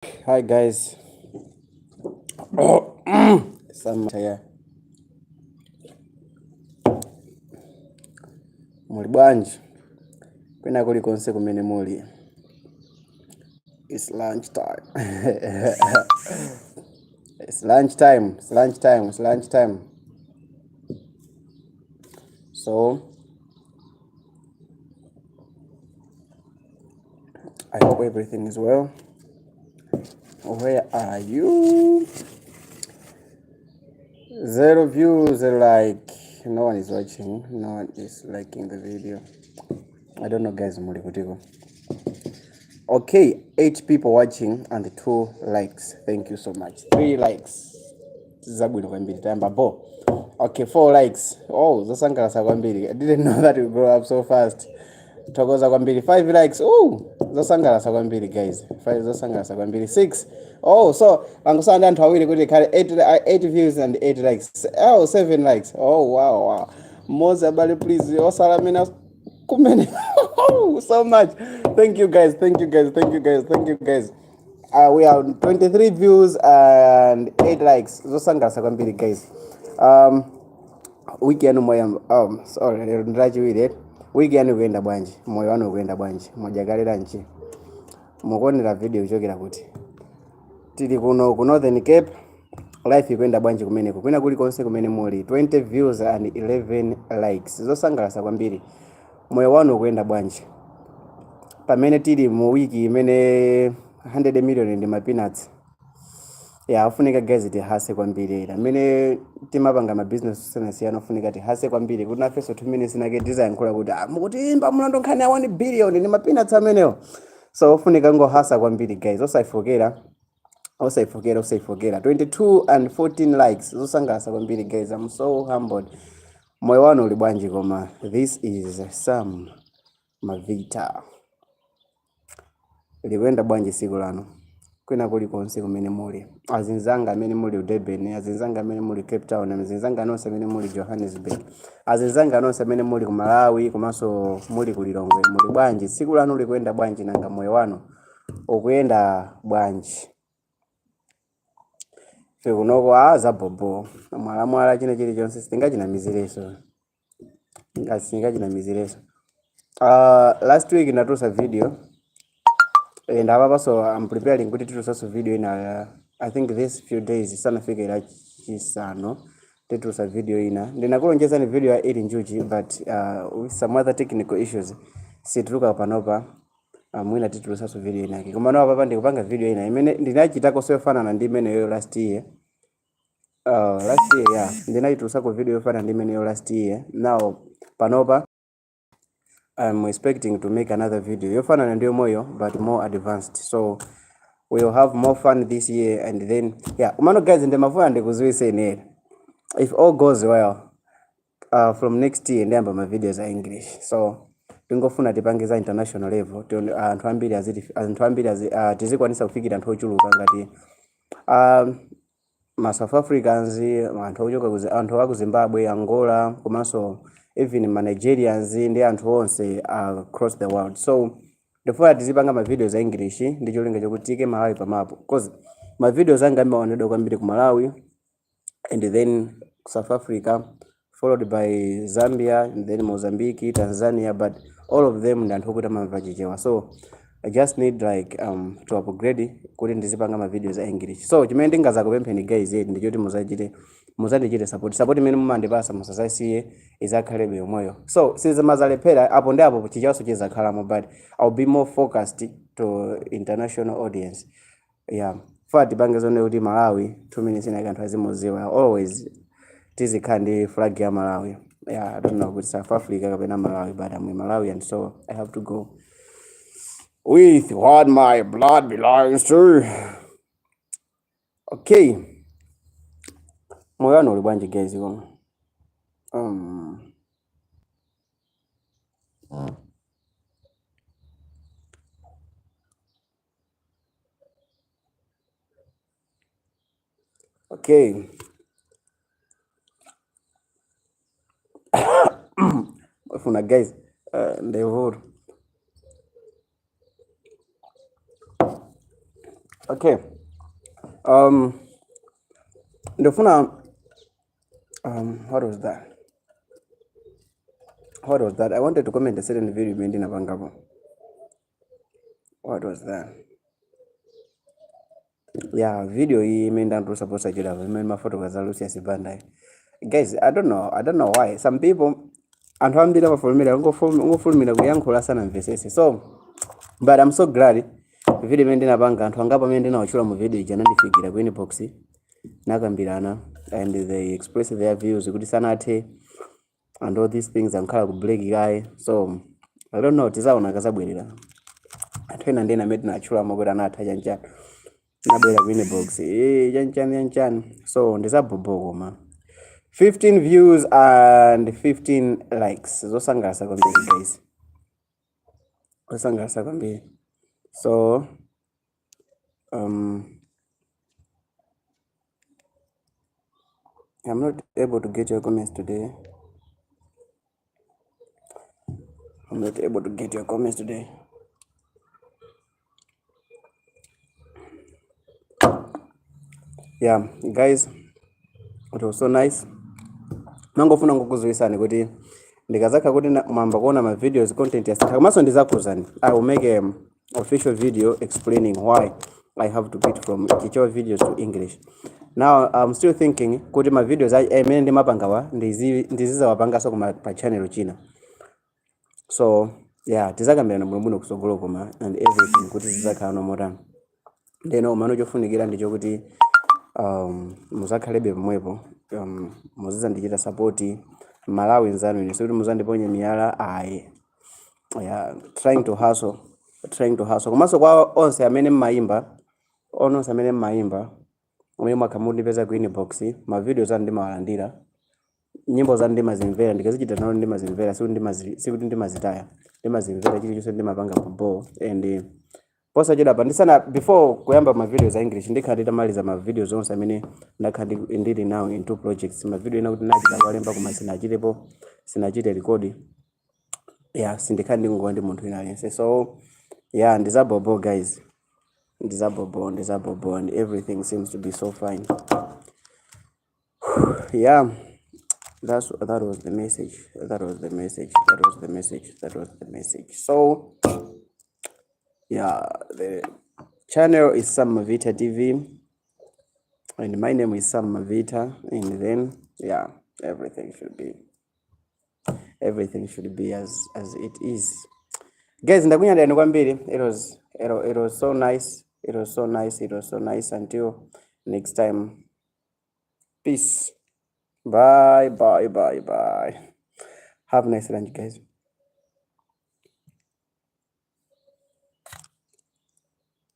Hi guys. Oh, Sam yeah. Muli bwanji? Kwina kulikonse kumene muli. It's lunch time. It's lunch time. It's lunch time. It's lunch time. So I hope everything is well. Where are you? Zero views, like no one is watching, no one is liking the video. I don't know, guys. Muli kutiko. Okay, eight people watching and two likes. Thank you so much. Three likes. Zabwino kwambiri tayamba bo. Okay, four likes. Oh, zosangalatsa kwambiri. I didn't know that we grow up so fast. Thokoza kwambiri. Five likes. Oh, zosangalatsa kwambiri guys. Five zosangalatsa kwambiri. Six. Oh, so angosala ndi anthu awiri kuti ikhale eight views and eight likes. Oh, seven likes. Oh, wow. Mmodzi abale please osala amene kumene so much. Thank you guys. Thank you guys. Thank you guys. Thank you guys. We are 23 views and 8 likes. Zosangalatsa kwambiri guys. Wiki yanu moyo sorry lero ndi Lachiwiri eh? Wiki yanu ikuyenda bwanji? Moyo wanu ukuyenda bwanji? Mwadya kale lunch? Mukuonera video kuchokera kuti? Tili kuno ku Northern Cape. Life ikuyenda bwanji kumeneko? Kwina kulikonse kumene muli 20 views and 11 likes. Zosangalatsa kwambiri. Moyo wanu ukuyenda bwanji? Pamene tili mu wiki imene 100 million ndi ma peanuts. Ya afunika guys tihustle kwambiri amene timapanga ma business osiyanasiyana ofunika tihustle kwambiri kuti nafenso 2 minutes nake tizayankhula kuti ah, mukutimba mlandu nkhani ya 1 billion ndi ma peanuts amenewo. So ofunika ngohustle kwambiri guys, osayifokera osayifokera osayifokera. 22 and 14 likes zosangalatsa kwambiri guys. I'm so humbled. Moyo wanu uli bwanji koma? This is Sam Mavita. Likuyenda bwanji tsiku lanu kwina kulikonse kumene muli? Azinzanga amene muli ku Durban, azinzanga amene muli Cape Town, azinzanga nonse amene muli Johannesburg, azinzanga nonse amene muli ku Malawi komanso muli ku Lilongwe, muli bwanji? Tsiku lanu likuyenda bwanji? Nanga moyo wanu ukuyenda bwanji? Ife kunoko a zabobo mwalamwala china chilichonse sitingachinamizireso, sitingachinamizireso. Last week ndatulutsa video and apapaso I'm preparing kuti titulutsaso video ina. I think this few days sanafike Lachisanu titulutsa video ina. Ndinakulonjezani video ya Eli Njuchi, but with some other technical issues situluka panopa. Mwina titulutsaso video inake, koma no apapa ndikupanga video ina imene ndinachitako yofanana ndi imeneyo last year. Last year, yeah, ndinachitulutsako video yofanana ndi imeneyo last year. Now panopa I'm expecting to make another video yofanana ndi yomweyo but more advanced, so we'll have more fun this year. And then yeah, umano guys, ndimafuna ndikudziwitseni, if all goes well, from next year ndiyamba ma videos a English. So tingofuna tipange za international level, anthu ambiri aziti anthu ambiri tizikwanisa kufikira anthu ochuluka ngati ma South Africans, anthu ochoka anthu aku Zimbabwe, Angola, komanso even ma Nigerians ndi anthu onse across the world. So ndifuna tizipanga ma videos a English ndi cholinga chokuti tiyike Malawi pamapu, cause ma videos anga amaonedwa kwambiri ku Malawi and then South Africa, followed by Zambia and then Mozambique, Tanzania, but all of them ndi anthu okuti amamva Chichewa. So I just need like to upgrade kuti ndizipanga ma videos a English. So chimene ndingazakupempheni guys ndichoti muzachite muzandichite support. Support imene mumandipasa musazasiye, izakhalebe yomweyo. So sizimazalephera apo ndi apo Chichewaso chizakhalamo, but I'll be more focused to international audience. Yeah, fa tipange zone kuti Malawi 2 minutes inake anthu azimuziwa. Always tizikhala ndi flag ya Malawi. Yeah, I don't know kuti South Africa kapena Malawi, but I'm a Malawian, so I have to go with what my blood belongs to. Okay, moyo wanu uli bwanji guys? Koma okay, funa guys, ndevuru. Okay, ndifuna, what was that? What was that? I wanted to comment a certain video imene ndinapangapo. What was that? Yeah, video iyi imene ndatulutsa posachedwa, imene mafotokoza Lucius Banda. Guys, I don't know why some people, anthu ambiri amafulumira, ungofulumira kuyankhula asanamvesese. So, but I'm so glad video imene ndinapanga, anthu angapo amene ndinawatchula mu video ija anandifikira ku inbox, nakambirana, and they express their views kuti sanathe and all these things, ankhala ku break kaye. So I don't know, tizaona akazabwerera. Anthu ena ndena amene tinatchulamo kuti anatha chanchani, nabwera ku inbox, chanchani chanchani. So ndizabhobho, koma 15 views and 15 likes, zosangalatsa kwambiri guys, zosangalatsa kwambiri. So I'm not able to get your comments today. I'm not able to get your comments today. Yeah guys, it was so nice. Mangofuna ngokuziwisani kuti ndikazakha kuti mwamba kuona ma videos, content yasintha, komanso ndizakuuzani. I will make a official video explaining why I have to quit from Chichewa videos to English. Now I'm still thinking kuti ma videos amene ndimapangawa ndizizawapanganso kuma pa channel china. So yeah, tizakambirana bwinobwino kusogolo koma and everything kuti zizakhala motani. Ndeno umano chofunikira ndichokuti muzakhalebe pomwepo, muzizandichita support Malawi nzanu ine, sikuti muzandiponye miyala ayi. Yeah, trying to hustle, trying to hustle. Komanso kwa onse amene mmayimba, onse amene mmayimba, amene mwakhala mundipeza ku inbox, ma videos anu ndimawalandira, nyimbo zanu ndimazimvera, ndikazichita nawo ndimazimvera, sikuti ndimazitaya, ndimazimvera, chilichonse ndimapanga po. And posachedwa pa ndisana, before kuyamba ma videos a English, ndikhala nditamaliza ma videos onse amene ndakhala ndili nawo in two projects. Ma video ena kuti nachita kuwalemba koma sinachitepo, sinachite record. Yeah, sindikhala ndingowa ndi munthu wina aliyense. So yeah, ndizabobo guys, ndizabobo, ndizabobo, and everything seems to be so fine. Yeah, that was the message, that was the message, that was the message, that was the message. So yeah, the channel is Sam Mavita TV and my name is Sam Mavita, and then yeah, everything should be as it is. Guys, ndakunyadirani kwambiri. It was so nice, it was so nice, it was so nice. Until next time, peace, bye bye bye bye. Have a nice lunch, guys.